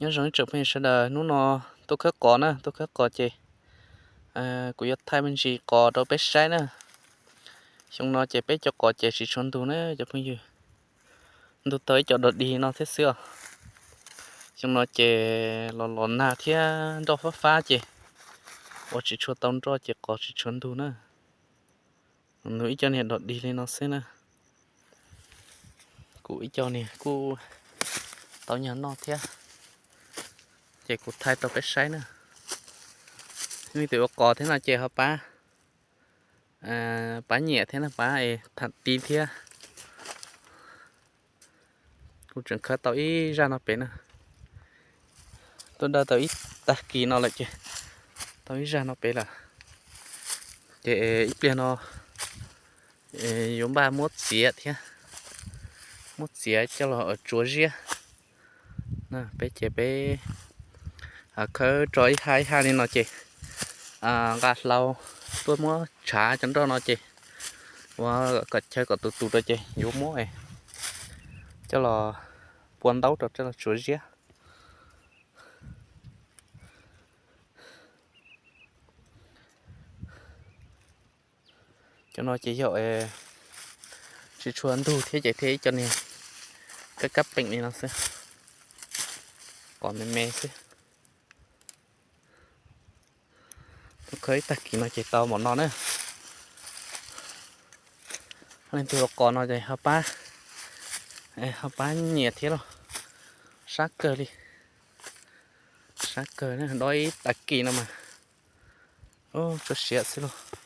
Nyob zoo ib tsoom phooj ywg sawv daws, hnub no tuaj khawb qos na, tuaj khawb qos ces kuv yuav thaij me ntsis qos rau peb saib na. Xyoo no ces peb cov qos ces tsis tshuav ntug na cov phooj ywg, ntug tau ib co dog dig no thiab xwb os. Xyoo no ces los los nag thiab nroj fab fab ces ua tsis tshua tau nroj ces qos tsis tshuav ntug na. Ntug ib co niag dog dig li no xwb na. Kuv ib co niag kuj tau nyuag noj thiab, ces kuv thaij rau peb saib na. Leej twg ua qos thiab no ces ho pab, pab nyiam thiab na, pab es tham ti thiab. Kuv tseem khawb tau ib zaj no pem na, tuaj dawj tau ib tag kis no lawm ces tau ib zaj no pem lawm. Ces ib pliag no yuav npaj muab txiav thiab, muab txiav coj los tsuav ziab. Peb ces peb khawb tso ib haj ib haj li no ces nqa hlau tuaj muab tshav cov nroj no ces ua kom chaw kom tus tus rau ces yuav muab coj los pua ntaub rau coj los tsuav ziab. Cov no ces yog tsis tshua ntug thiab ces thiaj ib co niag kab kab peem li no xwb, qos me me xwb. Khawb ib tag kis no ces tau npaum no na. Leej twg ua qos no ces ho pab, ho pab nyiam thiab lauj. Sab kawg li, sab kawg na, dob ib tag kis no mas tsuas siav xwb lauj.